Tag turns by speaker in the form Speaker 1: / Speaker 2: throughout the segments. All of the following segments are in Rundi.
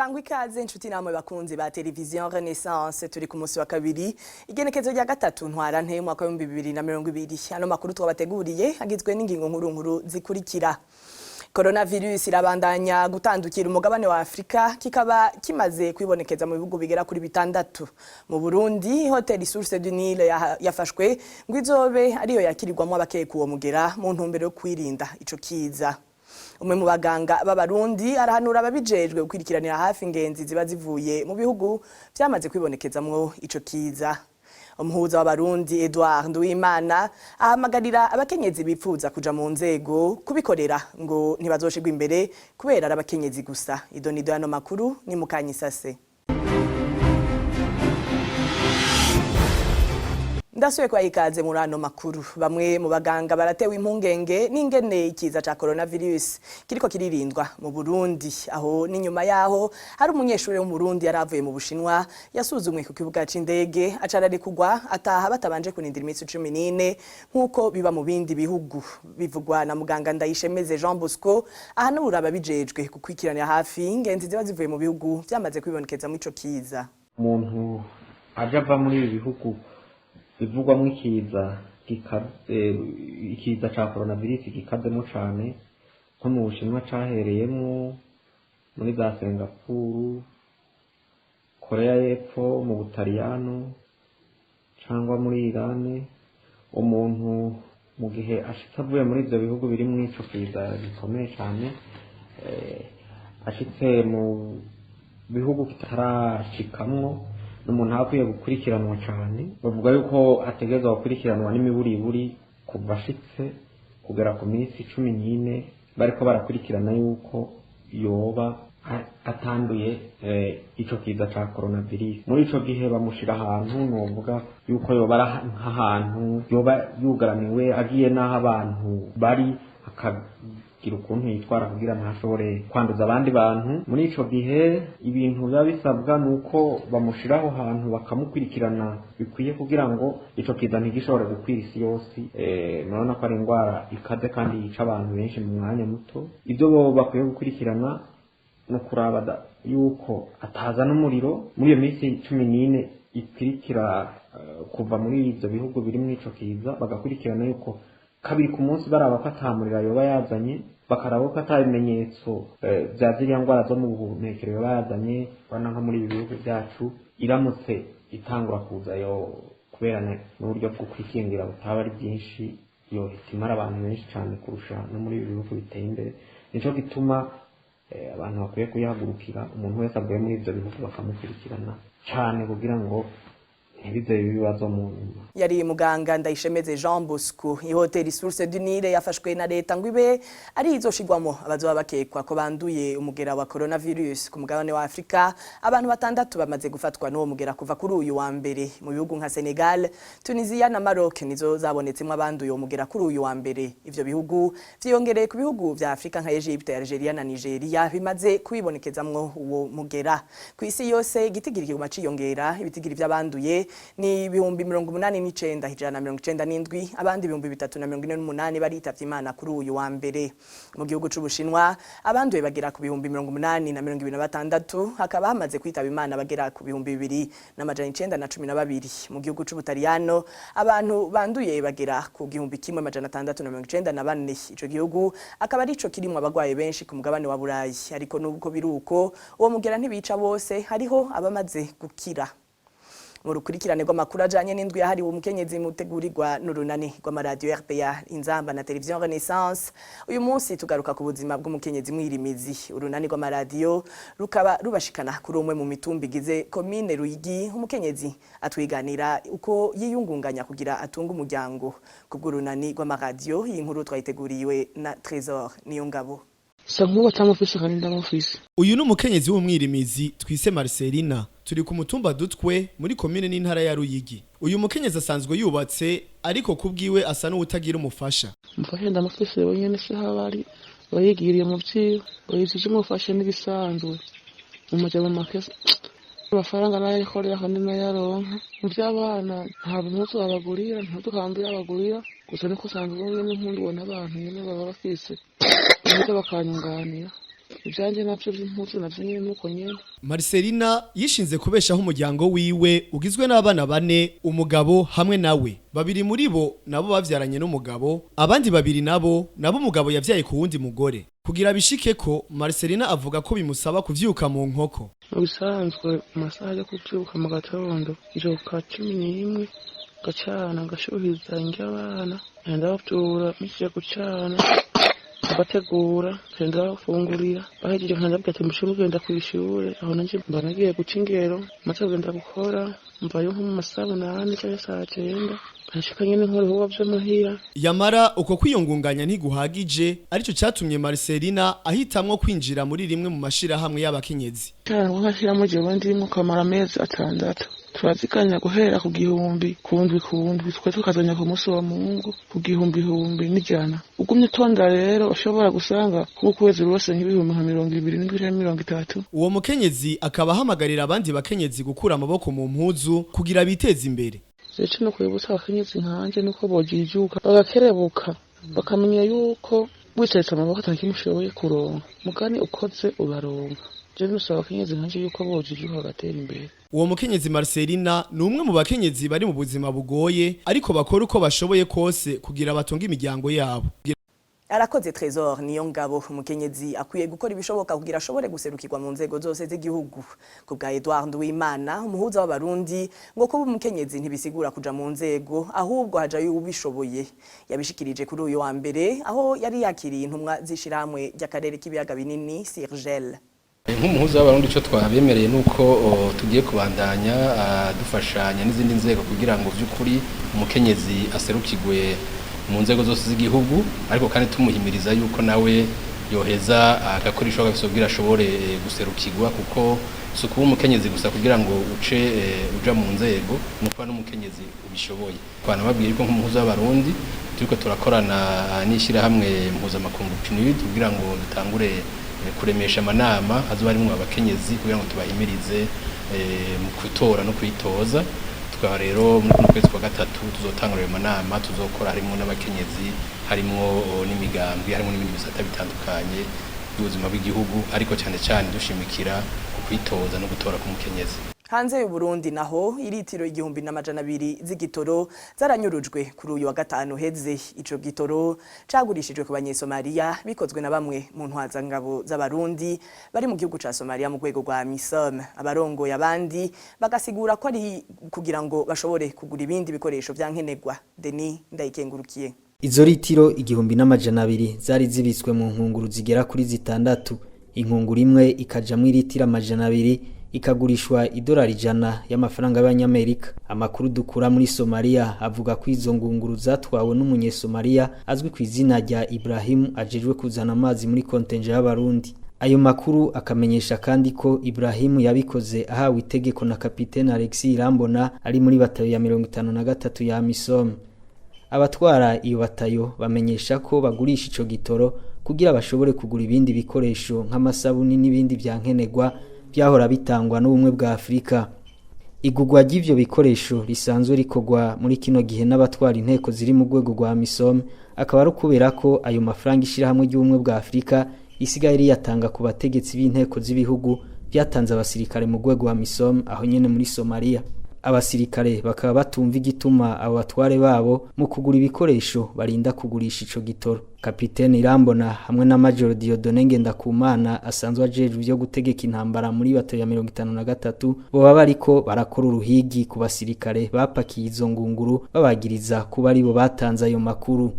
Speaker 1: Sangwa ikaze, inshuti namwe bakunzi ba Television Renaissance. Turi ku munsi wa kabiri, igenekezo rya 3 Ntwarante, umwaka wa 2020. Ano makuru twabateguriye agizwe n'ingingo nkuru nkuru zikurikira: Coronavirus irabandanya gutandukira umugabane wa Afrika, kikaba kimaze kwibonekeza mu bihugu bigera kuri bitandatu. Mu Burundi, Hotel Source du Nil yafashwe ngo izobe ariyo yakirirwamwo abakeka uwo mugera mu ntumbero yo kwirinda ico kiza. Umwe mu baganga b'Abarundi arahanura ababijejwe gukurikiranira hafi ingenzi ziba zivuye mu bihugu vyamaze kwibonekezamwo ico kiza. Umuhuza w'Abarundi Edouard Nduwimana ahamagarira abakenyezi bipfuza kuja mu nzego kubikorera, ngo ntibazoshirwa imbere kubera ari abakenyezi gusa. Idonido y'ano makuru ni mukanyisase. Ndasubiye kubaha ikaze muri ano makuru. Bamwe mu baganga baratewe impungenge n'ingene ikiza ca coronavirus kiriko kiririndwa mu Burundi. Aho ni nyuma yaho hari umunyeshuri wo mu Burundi yari avuye mu Bushinwa yasuzumwe ku kibuga c'indege, aca ararekurwa ataha batabanje kurindira iminsi 14 nk'uko biba mu bindi bihugu. Bivugwa na muganga Ndayishemeze Jean Bosco, ahanura ababijejwe gukurikiranira hafi ingenzi ziba zivuye mu bihugu vyamaze kwibonekeza ico kiza.
Speaker 2: Umuntu aje ava muri ibi bihugu bivugwamwo ikiza ca coronavirus gikazemo cane, nko mu Bushinwa cahereyemwo, muri za Singapuru, Korea y'Epfo, mu Butaliyano cangwa muri Irani, umuntu mu gihe ashitse avuye muri ivyo bihugu birimwo ico kiza gikomeye cane, ashitse mu bihugu kitarashikamwo, n'umuntu aba akwiye gukurikiranwa cane. Bavuga yuko ategerezwa gukurikiranwa n'imiburiburi kuva ashitse kugera ku minsi 14, bariko barakurikirana yuko yoba atanduye ico kiza ca coronavirus. Muri ico gihe bamushira ahantu, novuga yuko yoba ari nk'ahantu yoba yugaraniwe, agiye n'aho abantu bari akagira ukuntu yitwara kugira ntashobore kwanduza abandi bantu. Muri ico gihe ibintu biba bisabwa ni uko bamushira aho hantu bakamukurikirana bikwiye kugira ngo ico kiza ntigishobore gukwira isi yose. Murabona ko ari indwara ikaze kandi yica abantu benshi mu mwanya muto. Ibyo bo bakwiye gukurikirana no kuraba yuko ataza n'umuriro muri iyo minsi 14 ikurikira kuva muri ivyo bihugu biri muri ico kiza, bagakurikirana yuko kabiri ku munsi baraba ko ata muriro yoba yazanye, bakaraba ko ata bimenyetso vya ziriya ndwara zo mu buhumekero yoba yazanye. Urabona nko muri ibi bihugu vyacu iramutse itangura kuza, yo kubera n'uburyo bwo kwikingira butaba ari bwinshi, yohita imara abantu benshi cane kurusha no muri ibi bihugu biteye imbere. Nico gituma abantu bakwiye kuyihagurukira, umuntu wese avuye muri ivyo bihugu bakamukurikirana cane kugira ngo ntibize bibe ibibazo mu nyuma.
Speaker 1: Yari muganga Ndayishemeze Jean Bosco. Ihoteli Source du Nil yafashwe na leta ngo ibe ari izoshigwamo abazoba bakekwa ko banduye umugera wa coronavirus. Ku mugabane wa Afrika, abantu batandatu bamaze gufatwa n'uwo mugera kuva kuri uyu wa mbere. Mu bihugu nka Senegal, Tunisia na Maroc nizo zabonetsemwo abanduye uwo mugera kuri uyu wa mbere. Ivyo bihugu vyiyongereye ku bihugu vya Afrika nka Egypte, Algeria na Nigeria bimaze kwibonekezamwo uwo mugera. Ku isi yose igitigiri kiguma ciyongera. Ibitigiri vy'abanduye ni 89,197, abandi 3,048 baritavye Imana kuri uyu wa mbere. Mu gihugu c'Ubushinwa abanduye bagera ku 80,026, hakaba hamaze kwitaba Imana bagera ku 2912. Mu gihugu c'Ubutaliyano abantu banduye bagera ku 1694. Ico gihugu akaba arico kirimwo abagwaye benshi ku mugabane wa Burayi. Ariko nubwo biruko, uwo mugera ntibica bose, hariho abamaze gukira. Mu rukurikirane rw'amakuru ajanye n'indwi yahariwe umukenyezi mutegurirwa n'urunani rw'amaradiyo RPA Inzamba na Television Renaissance, uyu munsi tugaruka ku buzima bw'umukenyezi mwirimizi. Urunani rw'amaradiyo rukaba rubashikana kuri umwe mu mitumba igize komine Ruyigi. Umukenyezi atwiganira uko yiyungunganya kugira atunge umuryango. Kubw'urunani rw'amaradiyo, iyi nkuru twayiteguriwe na Trésor Niyongabo.
Speaker 3: Sa nk'ubu atamufise kandi ndamufise.
Speaker 4: Uyu ni umukenyezi w'umwirimizi twise Marcelina. Turi ku mutumba Dutwe muri komine n'intara ya Ruyigi. Uyu mukenyezi asanzwe yubatse, ariko kubwiwe asa n'uwutagira umufasha.
Speaker 3: Umufasha ndamufise wenyene, se haba ari bayigiriye mu vyiwe bayivyo umufasha n'ibisanzwe mu majambo make. Amafaranga nayo ayikorera kandi nayo aronka mu vy'abana, nta mpuzu babagurira, nta dukambi babagurira, gusa niko usanzwe nyene nkundwa n'abantu nyene baba bafise baza bakanyunganira. Ivyanjye navyo vy'impuzu navyo nyene nuko nyene.
Speaker 4: Marcelina yishinze kubeshaho umuryango wiwe ugizwe n'abana bane, umugabo hamwe nawe. Babiri muri bo nabo bavyaranye n'umugabo, abandi babiri nabo umugabo yavyaye ku wundi mugore. Kugira bishike ko Marcelina avuga ko bimusaba kuvyuka mu nkoko.
Speaker 3: Mu bisanzwe mu masaha yo kuvyuka mu gatondo, nvyuka 11, ngacana, ngashuhiza indya abana, ndabavyura mpishije gucana, bategura, ndabafungurira, bahejeje nkandabwira ati mushe mugenda kw'ishure. Aho nanje mba nagiye guca ingero, maze kugenda gukora mvayo nko mu masaha 8 canke saa 9, nkashika nyene nkora ibikorwa vyo muhira.
Speaker 4: Yamara uko kwiyungunganya ntiguhagije, arico catumye Marcelina ahitamwo kwinjira muri rimwe mu mashirahamwe y'abakenyezi.
Speaker 3: Cyane nkashiramo jewe ndimwo kamara amezi 6, turaziganya guhera ku 1000 ku ndwi ku ndwi, twe tukazanya ku munsi wa Mungu ku gihumbi 100,000. Ugumye utonda rero ushobora gusanga ku kwezi rwose nk'ibihumbi nka 27 canke 30.
Speaker 4: Uwo mukenyezi akaba ahamagarira abandi bakenyezi gukura amaboko mu mpuzu kugira biteze imbere.
Speaker 3: Ico no kwibutsa abakenyezi nkanje nuko bojijuka, bagakerebuka, bakamenya yuko wicaritse amaboko ata kimwe ushoboye kuronka, mugani ukoze uraronka. Je nusaba abakenyezi nkanje yuko bojijuka bagatera imbere.
Speaker 4: Uwo mukenyezi Marcelina ni umwe mu bakenyezi bari mu buzima bugoye, ariko bakora uko bashoboye kose kugira batunge imiryango yabo.
Speaker 1: Arakoze Trésor niyo ngabo. Umukenyezi akwiye gukora ibishoboka kugira ashobore guserukirwa mu nzego zose z'igihugu. Ku bwa Edouard Nduwimana, umuhuza w'Abarundi, ngo kuba umukenyezi ntibisigura kuja mu nzego, ahubwo hajayo ubishoboye. Yabishikirije kuri uyu wa mbere aho yari yakiriye intumwa z'ishirahamwe ry'akarere k'ibiyaga binini, CIRGL.
Speaker 5: Nk'umuhuza w'Abarundi, icyo twabemereye ni uko tugiye kubandanya dufashanya n'izindi nzego kugira ngo by'ukuri umukenyezi aserukirwe mu nzego zose z'igihugu, ariko kandi tumuhimiriza yuko nawe yoheza agakora ishoboka byose kugira ashobore guserukirwa, kuko si ukuba umukenyezi gusa kugira ngo uce uja mu nzego, ni ukuba n'umukenyezi ubishoboye. Twanababwiye yuko nk'umuhuza w'Abarundi turiko turakorana n'ishyirahamwe mpuzamakungu PNUD kugira ngo dutangure kuremesha amanama azoba arimwo abakenyezi kugira ngo tubahimirize mu gutora no kwitoza. Tukaba rero muri kuno kwezi kwa gatatu tuzotangura ayo manama tuzokora harimwo n'abakenyezi, harimwo n'imigambwe, harimwo n'ibindi bisata bitandukanye by'ubuzima bw'igihugu, ariko cyane cyane dushimikira ku kwitoza no gutora k'umukenyezi.
Speaker 1: Hanze y'u Burundi naho, iritiro 1200 z'igitoro zaranyurujwe kuri uyu wa gatanu heze. Ico gitoro cagurishijwe ku Banyesomaliya, bikozwe na bamwe mu ntwazangabo z'Abarundi bari mu gihugu ca Somalia mu rwego rwa AMISOM. Abarongoye abandi bagasigura ko ari kugira ngo bashobore kugura ibindi bikoresho vyankenerwa. Denis Ndayikengurukiye.
Speaker 6: Izo litiro 1200 zari zibitswe mu nkunguru zigera kuri zitandatu. Inkunguru imwe ikajamwo iritiro 200, ikagurishwa idolari 100 y'amafaranga y'Abanyamerika. Amakuru dukura muri Somalia avuga ko izo ngunguru zatwawe n'Umunyesomaliya azwi ku izina rya Ibrahim, ajejwe kuzana amazi muri contingent y'Abarundi. Ayo makuru akamenyesha kandi ko Ibrahim yabikoze ahawe itegeko na kapitene Alexis Irambona, ari muri batayo ya 53 ya AMISOM. Abatwara iyo batayo bamenyesha ko bagurisha ico gitoro kugira bashobore kugura ibindi bikoresho nk'amasabuni n'ibindi vyankenerwa byahora bitangwa n'Ubumwe bwa Afurika. Igugwa ry'ivyo bikoresho risanzwe rikorwa muri kino gihe n'abatwara inteko ziri mu rwego rwa AMISOM, akaba ari ukubera ko ayo mafaranga ishirahamwe ry'Ubumwe bwa Afurika isigaye riyatanga ku bategetsi b'inteko z'ibihugu byatanze abasirikare mu rwego rwa AMISOM aho nyene muri Somalia. Abasirikare bakaba batumva igituma abo batware babo mu kugura ibikoresho barinda kugurisha ico gitoro. Kapitene Irambona hamwe na Major Dieudonné Ngendakumana, asanzwe ajejwe ivyo gutegeka intambara muri batayo ya 53, boba bariko barakora uruhigi ku basirikare bapakiye izo ngunguru, babagiriza kuba aribo batanze ayo makuru.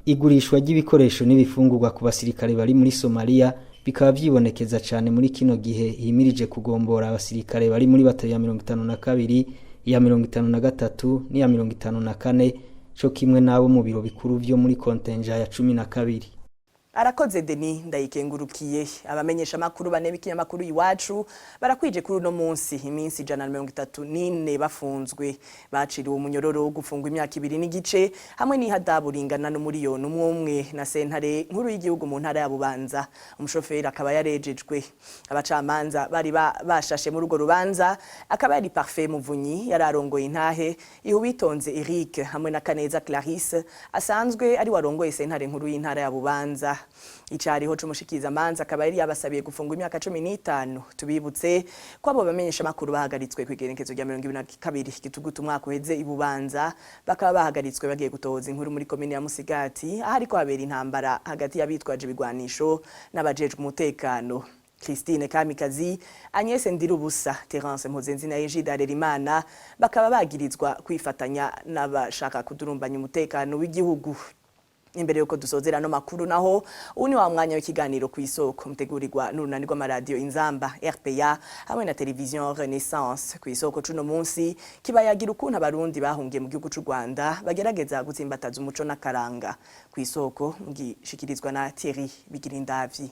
Speaker 6: Igurishwa ry'ibikoresho n'ibifungurwa ku basirikare bari muri Somalia bikaba vyibonekeza cane muri kino gihe himirije kugombora abasirikare bari muri batayo ya 52, iya 53 n'iya 54, co kimwe n'abo mu biro bikuru vyo muri contingent ya 12.
Speaker 1: Arakoze Denis Ndayikengurukiye. Abamenyesha makuru bane b'ikinyamakuru Iwacu barakwije kuri uno munsi iminsi 134 bafunzwe. Baciriwe umunyororo wo gufungwa imyaka 2 n'igice hamwe n'ihadabu ringana n'umuriyoni umwe umwe na Sentare Nkuru y'Igihugu mu ntara ya Bubanza. Umushoferi akaba yarejejwe. Abacamanza bari bashashe muri urwo rubanza akaba yari Parfait Muvunyi yararongoye intahe, Ihubitonze Eric hamwe na Kaneza Clarisse, asanzwe ari warongoye Sentare Nkuru y'intara ya Bubanza. Icariho c'umushikiriza manza akaba yari yabasabiye gufungwa imyaka 15. Tubibutse ko abo bamenyesha makuru bahagaritswe kw'igenekezo rya 2022 Gitugutu umwaka uheze ibubanza, bakaba bahagaritswe bagiye gutohoza inkuru muri komine ya Musigati ahariko habera intambara hagati y'abitwaje ibigwanisho n'abajejwe umutekano. Christine Kamikazi, Agnès Ndirubusa, Terence Mpozenzi na Egide Harerimana bakaba bagirizwa kwifatanya n'abashaka kudurumbanya umutekano w'igihugu. Imbere yuko dusozera no makuru naho, ubu ni wa mwanya w'ikiganiro Ku Isoko, mutegurirwa n'urunani rw'amaradiyo Inzamba, RPA hamwe na Television Renaissance. Ku Isoko cuno munsi kibayagira ukuntu abarundi bahungiye mu gihugu c'u Rwanda bagerageza gutsimbataza umuco n'akaranga. Ku Isoko mugishikirizwa na Thierry Bigirindavyi.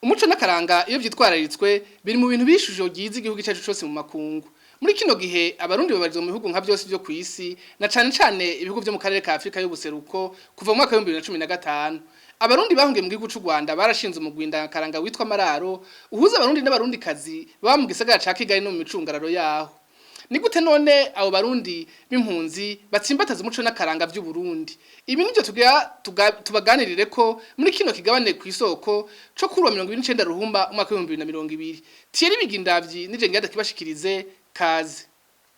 Speaker 7: Umuco n'akaranga iyo byitwararitswe biri mu bintu bishusho ryiza igihugu cyacu cyose mu makungu. Muri kino gihe abarundi babarizwa mu bihugu nka byose byo ku isi, na cane cane ibihugu byo mu karere ka Afrika y'ubuseruko. Kuva mu mwaka wa 2015 abarundi bahungiye mu gihugu c'u Rwanda barashinze umugwi ndangakaranga witwa Mararo, uhuza abarundi n'abarundi kazi baba mu gisagara ca Kigali no mu micungararo yaho. Ni gute none abo barundi b'impunzi batsimbataza umuco n'akaranga vy'u Burundi? Ibi nivyo tugira tubaganirire ko muri kino kigabane Ku Isoko co kuri wa 29 Ruhumba umwaka wa 2020. Thierry Bigindavyi nije ngada kibashikirize. Kaze.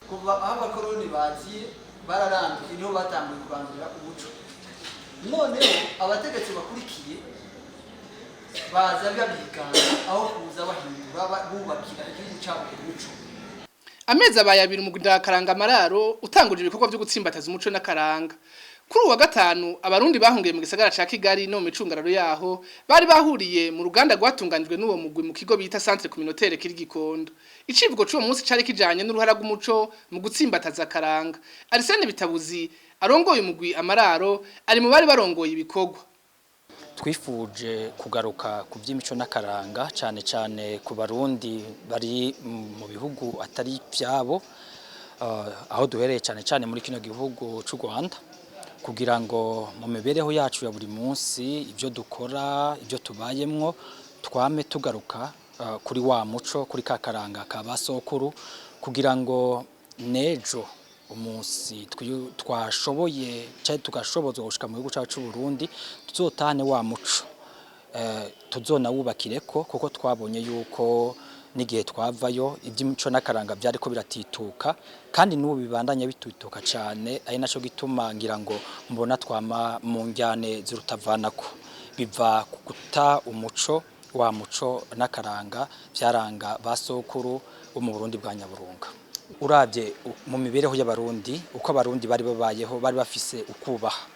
Speaker 8: Kuva aho abakoroni baziye bararanduye, niho batanguye kurandura umuco. Noneho abategetsi bakurikiye baza babigana aho kuza bahindura, bubakira igihugu cyabo ku muco.
Speaker 7: Amezi abaye 2 mu ndakaranga Amararo utanguje ibikorwa byo gutsimbataza umuco n'akaranga. Kuri uwa gatanu abarundi bahungiye mu gisagara ca Kigali no mu micungararo yaho bari bahuriye mu ruganda rwatunganijwe n'uwo mugwi mu kigo bita Centre Communautaire kiri Gikondo. Icivugo c'uwo munsi cari kijanye n'uruhara rw'umuco mu gutsimbataza akaranga. Arsene Bitabuzi arongoye umugwi Amararo ari mu bari barongoye ibikorwa.
Speaker 9: Twifuje kugaruka ku by'imico n'akaranga, cyane cyane ku barundi bari mu bihugu atari byabo, aho duhereye cyane cyane muri kino gihugu cy'u Rwanda, kugira ngo mu mibereho yacu ya buri munsi, ibyo dukora, ibyo tubayemwo, twame tugaruka kuri wa muco, kuri ka karanga ka ba sokuru, kugira ngo nejo umunsi twashoboye cyangwa tugashobozwa gushika mu gihugu cyacu cy'u Burundi, tuzotahane wa muco, tuzonawubakireko, kuko twabonye yuko n'igihe twavayo iby'imico n'akaranga byariko biratituka, kandi n'ubu bibandanya bitituka cyane. Ari naco gituma ngira ngo mbona twama mu njyane z'urutavanako, biva ku guta umuco, wa muco n'akaranga byaranga ba sokuru bo mu Burundi bwa Nyaburunga. Urabye mu mibereho y'abarundi, uko abarundi bari babayeho, bari bafise ukubaha.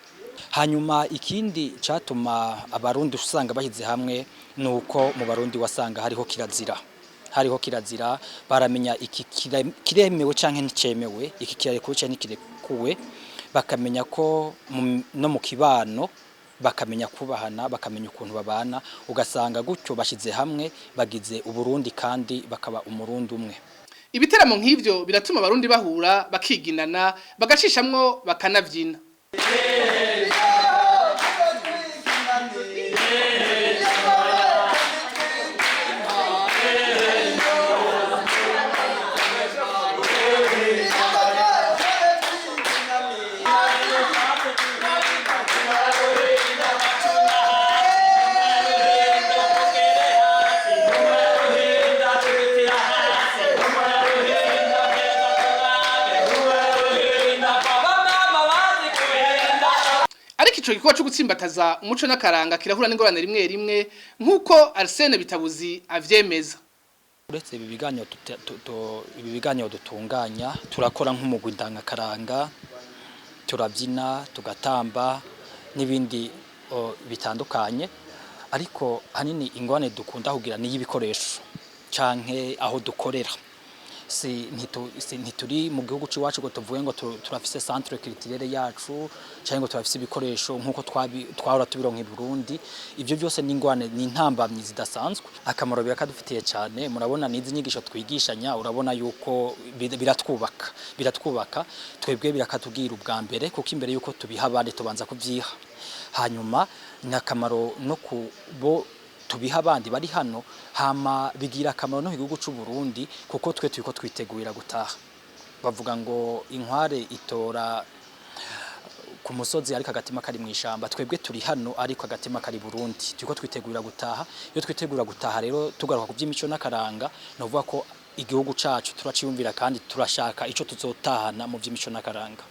Speaker 9: Hanyuma ikindi catuma abarundi usanga bashyize hamwe ni uko mu barundi wasanga hariho kirazira, hariho kirazira, baramenya iki kiremewe canke nticemewe, iki kirarekuwe canke ntikirekuwe, bakamenya ko no mu kibano bakamenya kubahana, bakamenya ukuntu babana, ugasanga gutyo bashyize hamwe bagize uburundi kandi bakaba umurundi umwe.
Speaker 7: Ibiteramo nk'ivyo biratuma abarundi bahura, bakiginana, bagashishamwo, bakanavyina. Ariko ico gikorwa co gutsimbataza umuco n'akaranga kirahura n'ingorane rimwe rimwe, nk'uko Arsene Bitabuzi avyemeza.
Speaker 9: Uretse ibi biganiro dutunganya, turakora nk'umugwi ndangakaranga, turabyina, tugatamba n'ibindi bitandukanye, ariko hanini ingorane dukunda kugira ni y'ibikoresho canke aho dukorera. Si ntituri mu gihugu c'iwacu ngo tuvuge ngo turafise centre culturel yacu canke ngo turafise ibikoresho nk'uko twahora tubironka i Burundi. Ivyo byose ni ingorane, ni intambamyi zidasanzwe. Akamaro birakadufitiye cyane. Murabona n'izi nyigisho twigishanya, urabona yuko biratwubaka twebwe, birakatubwira ubwa mbere, kuko imbere yuko tubiha abandi tubanza kubyiha. Hanyuma ni akamaro no ku bo tubiha abandi bari hano, hama bigira akamaro no mu gihugu c'u Burundi, kuko twe turiko twitegurira gutaha. Bavuga ngo inkware itora. Ku musozi ariko agatima kari mu ishamba. Twebwe turi hano ariko agatima kari Burundi, turiko twitegurira gutaha. Iyo twitegura gutaha rero, tugaruka ku by'imico n'akaranga, novuga ko igihugu cacu turaciyumvira kandi turashaka ico tuzotahana mu by'imico n'akaranga.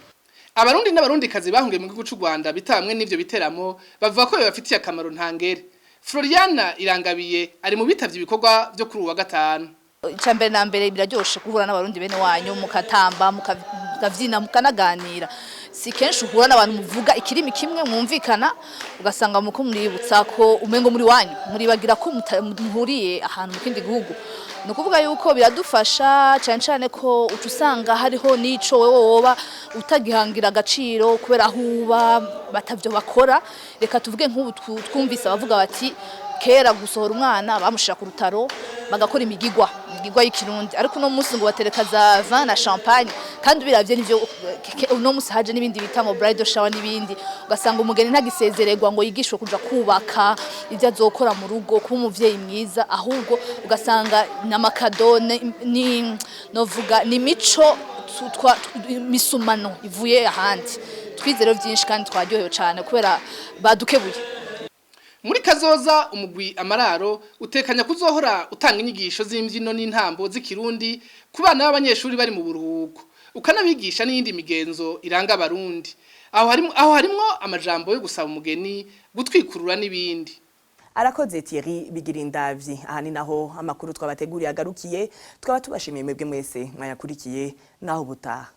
Speaker 7: Abarundi n'Abarundikazi bahungiye mu gihugu c'u Rwanda bitamwe n'ivyo biteramo bavuga ko bibafitiye akamaro ntangere. Floriana Irangabiye ari mu bitavye ibikorwa vyo kuri uwa gatanu.
Speaker 10: Icya mbere na mbere, biraryoshe guhura n'Abarundi bene wanyu, mukatamba, mukavyina, mukanaganira. Si kenshi uhura n'abantu muvuga ikirimi kimwe, mwumvikana, ugasanga muko muributsa ko umengo muri wanyu muribagira ko muhuriye ahantu mu kindi gihugu. Ni ukuvuga yuko biradufasha cyane cyane ko uca usanga hariho n'ico wewe woba utagihangira agaciro kubera aho uba batavyo bakora. Reka tuvuge nk'ubu twumvise abavuga bati kera gusohora umwana bamushira ku rutaro, bagakora imigigwa y'ikirundi, ariko uno munsi ngo batereka za vin na champagne. Kandi ubiravye nivyo, uno munsi haje n'ibindi bita ngo bridal shower n'ibindi, ugasanga umugeni ntagisezererwa ngo yigishwe kuja kubaka, ibyo azokora mu rugo, kuba umuvyeyi mwiza, ahubwo ugasanga n'amakado ni novuga ni mico misumano ivuye ahandi. Twize rero byinshi kandi twaryohewe cyane kubera badukebuye.
Speaker 7: Muri kazoza, umugwi Amararo utekanya kuzohora utanga inyigisho z'imbyino n'intambo z'ikirundi ku bana b'abanyeshuri bari mu buruhuko, ukanabigisha n'iyindi migenzo iranga Abarundi, aho harimwo amajambo yo gusaba umugeni, gutwikurura n'ibindi.
Speaker 1: Arakoze Thierry Bigirindavyi. Aha ni naho amakuru twabateguriye agarukiye. Twaba tubashimiye mwebwe mwese mwayakurikiye. Naho butaha.